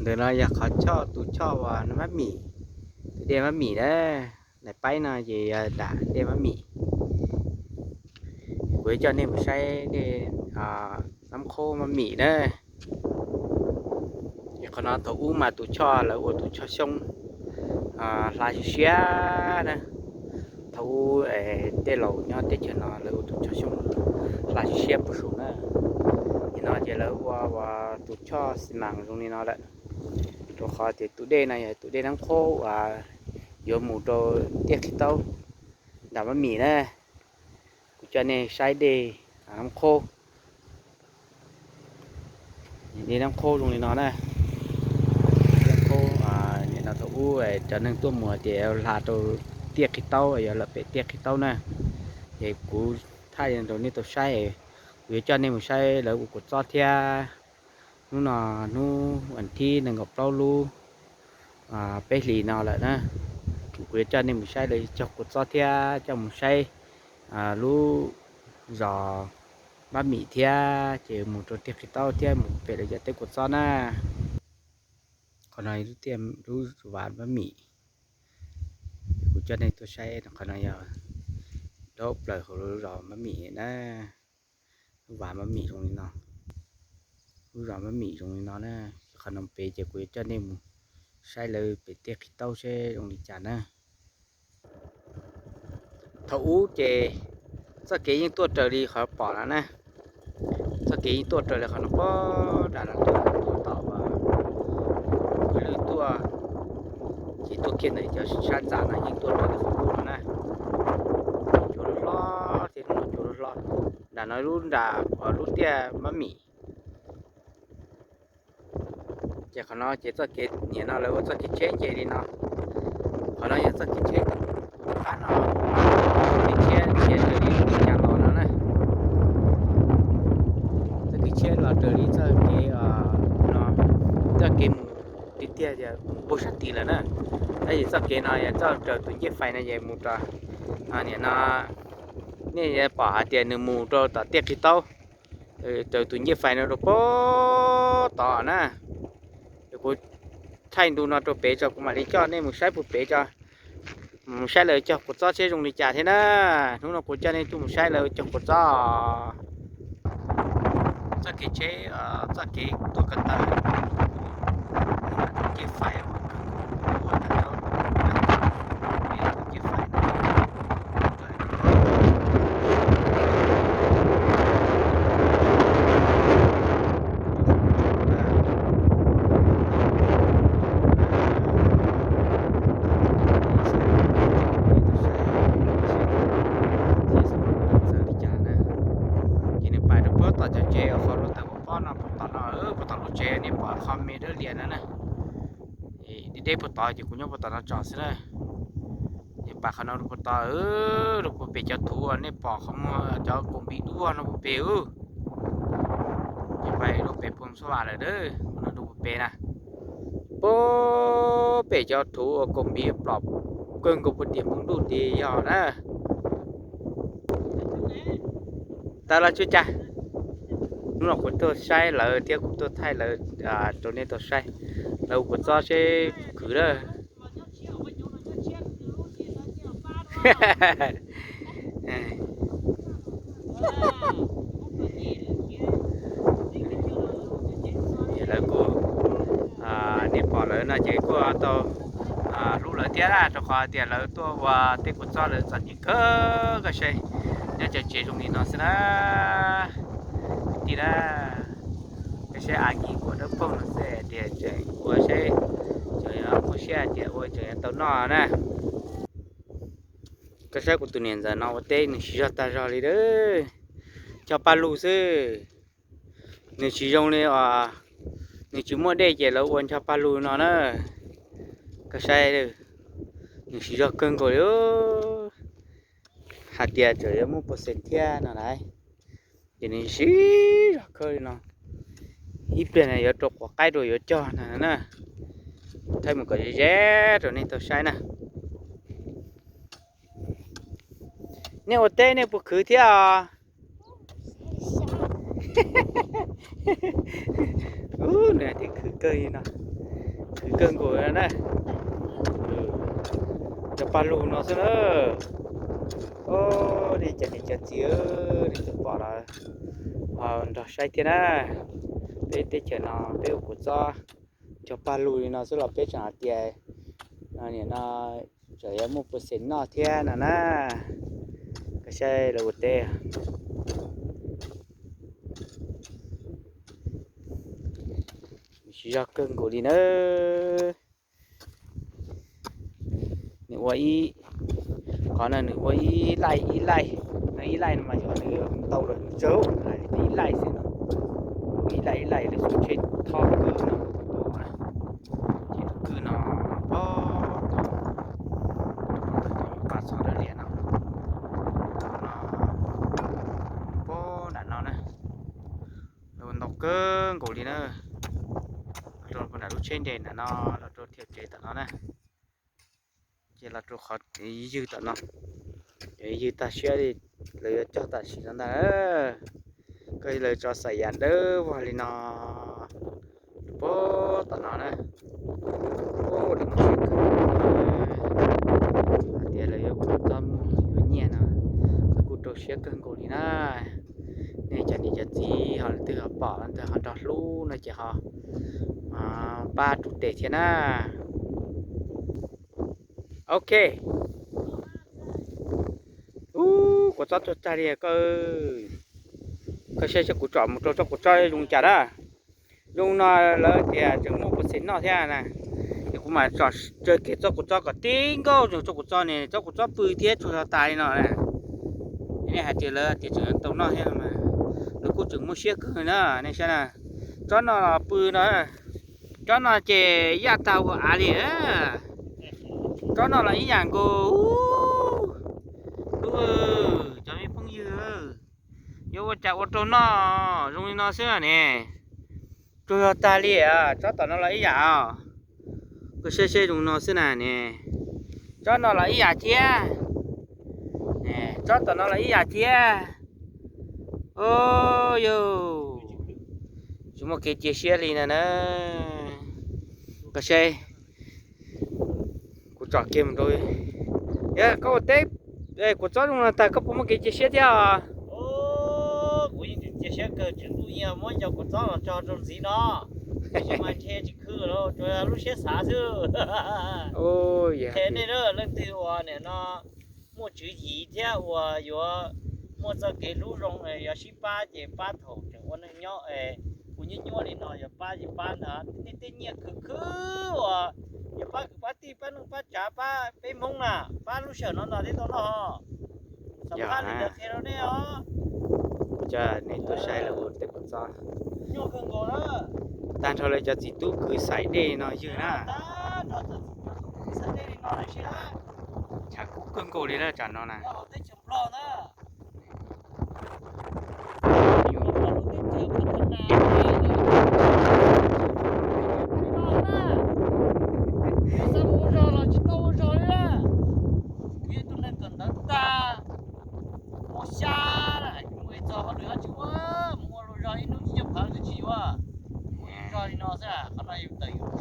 Ntawm no yog qhov choj, tus choj uas mab mim, tus dej mab mim na. Daim paib no ces yog daim dej mab mim. Kuv yuav coj nej mus saib dej Nab Qhob mab mim na. Ces qhov no thaum ub mas tus choj lawv ua tus choj xyoob hla siab siab na. Thaum ub tej laus nyob teb chaws no lawv ua tus choj xyoob hla siab siab puag saum na. Nim no ces lawv ua tus choj xi mas zoo li no lawm, rau qhov tias tus dej no yog tus dej Nab Qhob uas yuav mus rau Tiaj Qhib Taub nram mab mim na. Kuv coj nej saib dej Nab Qhob. Dej Nab Qhob zoo li no na. Dej Nab Qhob, nim no thaum ub cov neeg tuaj mus tias hla rau Tiaj Qhib Taub, yog lawm pem Tiaj Qhib Taub na. Ces kuv thaij rau nej tau saib, kuv yuav coj nej mus saib lawv ua kua txob thiab. Hnub no hnub vas thib nees nkaum plaub lub peb hlis no lawm na. Kuv yuav coj nej mus saib lawv cog kua txob thiab coj mus saib lub zos mab mim thiab ces mus rau Tiaj Qhib Taub thiab mus pem lawv cov teb kua txob na. Qhov no lub tiaj, lub vas mab mim. Kuv coj nej tuaj saib qhov no yog dab plaws hauv lub zos mab mim na. Lub vas mab mim zoo li no. Lub zos mab mim zoo li no na. Qhov no pem ces kuv yuav coj nej mus saib lawv pem Tiaj Qhib Taub seb zoo li cas na. Thaum ub ces txoj kev yeej tuaj raws li qhov pom no na. Txoj kev yeej tuaj raws li qhov no pog nram no tuaj, tuaj tom uas Hwj Lwj tuaj, ces tuaj kiag ntawm cov sab ntxa no yeej tuaj raws li qhov no na. Cua hlob thiab, cua hlob. Nram no lub, nram lub tiaj mab mim. Ces qhov no ces txoj kev, nim no lawv ua txoj kev tsheb nce li no. Qhov no yog txoj kev tsheb qab no, kev tsheb, tsheb raws li lub tiaj los no na. Txoj kev tsheb los raws li txoj kev no, txoj kev mus tiag tiag mus puag sab tid lawm na. Tab sis txoj kev no yog txoj raws tus ncej fais no ces mus rau, nim no nej pom hais tias nws mus rau tom Tiaj Qhib Taub, raws tus ncej fais no rau puag tod na. Kuv thaij ntu no rau pem tso, kuv mam li coj nej mus saib puag pem tso, mus saib lawv cog kua txob seb zoo li cas thiab na. Hnub no kuv coj nej tuaj mus saib lawv cog kua txob. Txoj kev tsheb, txoj kev tuaj ko taw, tus ncej fais ua kawg ua tag nrho, ncej fais txawv li cas na. Ces nws pais rau puag tom cov tsev uas qhov rau tawm pob pob no, puag tom no, puag tom lub tsev nej pom qhov me dawb lias no na. Deb deb puag tod ces kuv nyob puag tom no tso xwb na. Ces pais qhov no rau puag tod, rau puag pem cov thuv uas nej pom qhov muag cov koos npis duaj no puag pem ub. Ces pais rau pem Phoos Xab Vam lawm, no rau puag pem na. Puag pem cov thuv uas koos npis plom kawg nkaus puag tim npoo ntuj tid yog na. Tawm los tsuj cag. Hnub no kuv tuaj saib lawv thiab kuv tuaj thaij lawv rau nej tau saib. Lawv ua kua txob seb khwv lawm. Lawv kuj, nej pom lawv no ces kuj tau hlub lawv thiab, rau qhov tias lawv tuaj ua teb kua txob lawv txom nyem kawg. Koj saib, nyob cov tsev zoo li no xwb na. Kwv tij na, koj saib, a kis kuam dawb paug no xwb tias tseem ua saib, tseem muaj siab tias ua tseem tau noj na. Koj saib kuv tus niam ntxawm no ua teb nws siv zog tag zog li, ncho paj lug xwb. Nws tsis zoo li os, nws tsis muaj dej ces lawv ua ncho paj lug no na. Koj saib, nws siv zog kawg nkaus li. Hais tias tseem yuav muaj pua xees thiab no lauj, ces nws siv zog kawg li no. Ib pliag no yuav rau quav qaib rau yuav cog na na. Thaij mus kom ze ze rau nej tau saib na. Nej ua teb nej puas khwv thiab os? Ub, nws hais tias khwv kawg li no. Khwv kawg nkaus na. Cov paj lug no xwb na. Os, nej cov niam cov txiv, nej twb pom lawm, ho nrog saib thiab na. Peb teb chaws no peb ua kua txob cog paj lug li no xwb los peb tseem hais tias no, nim no tseem yuav muaj pua xem noj thiab no na. Koj saib lawv ua teb, siv zog kawg nkaus li na. Nws ua ib, qhov no nws ua ib laij ib laij, no ib laij no mas yog nws ntau lawm nws tsawg, ib laij xwb no, ib laij ib laij lawv xub tsheb thob kwj no, ces tus kwj no, o, ntawm cov pas txog dawb lias no, no, pob nram no na, ntau kawg nkaus li na. Los rau nram lub tsheb nres nram no, los rau thiaj tsev tom no na. Ces los rau qhov ywg tom no, ces ywg tag siab li, lawv yuav cog tam sim no ntag. Koj lawv tso xaim yam dawb vog li no, rau pob tom no na. Hais tias lawv yuav ua txob muag yuav nyiaj no, kuj rau siab kawg nkaus li na. Nej cov niam cov txiv ho leej twg ho pom leej twg ho nrog hlub no ces ho pab rub tes thiab na. Ok. Ub, kua txob tuag tag li koj. Koj saib, saib kuv tsom mus rau tsob kua txob zoo li cas na. Zoo no lawv tias tseem muaj pua xem noj thiab na. Ces kuv mam tsom tsawg kiag tsob kua txob kom tib nkauj zoo tsob kua txob ne, tsob kua txob pw thiab tsuag zog tas li no na. Nej hais tias lawv tias tseem tau noj thiab no mas, lawv kuj tseem muaj siab kawg na, nej saib na. Tsob no los pw no, tsob no ces yaj tag ua av li. Tsob no los ib yam nkaus. Cov me phooj ywg, yuav ua cas ua rau noj zoo li no xwb ne. Tsuag zog tag li, tsob tom no los ib yam os. Koj saib saib zoo no xwb na ne. Tsob no los ib yam thiab. Tsob tom no los ib yam thiab. O, yog tsis muaj kev cia siab li no na. Koj saib, kuv tsom kiag mus rau, yog koj ua teb, kua txob zoo no tag koj puas muaj kev cia siab thiab os? Kuv yeej tseem cia siab kawg, tseem tuaj muab cov kua txob los tso rau ntxiv no, tab sis mas ntshe tsis khw los tsuas yog lub siab xav xwb. Qhia nej na, leej twg uas nim no muaj tswv yim thiab uas yuav muaj txoj kev hlub zoo, yuav sib pab ces pab thaum tseem ua neej nyob, ua nyuaj nyuaj li no yuav pab ces pab ntag. Nej tej nyiaj khwv khwv uas yuav pab kwv pab tij, pab neej pab tsav, pab peb Hmoob na, pab lub sij hawm no ntag thiaj tau noj. Xam phaj li ntawd qhia rau nej os. Coj nej tuaj saib lawv ua teb kua txob. Tag nrho lawv cov txiv tub kwv xaiv dej no ywg na. Tshav kub kawg nkaus li na tsam no na. Ua xyab na, mus ua txog hauj lwm dab tsi ua, mus ua luag zog ib hnub ib co phav twb tsis yuav. Mus zog li no xwb, qhov no yus tawm yus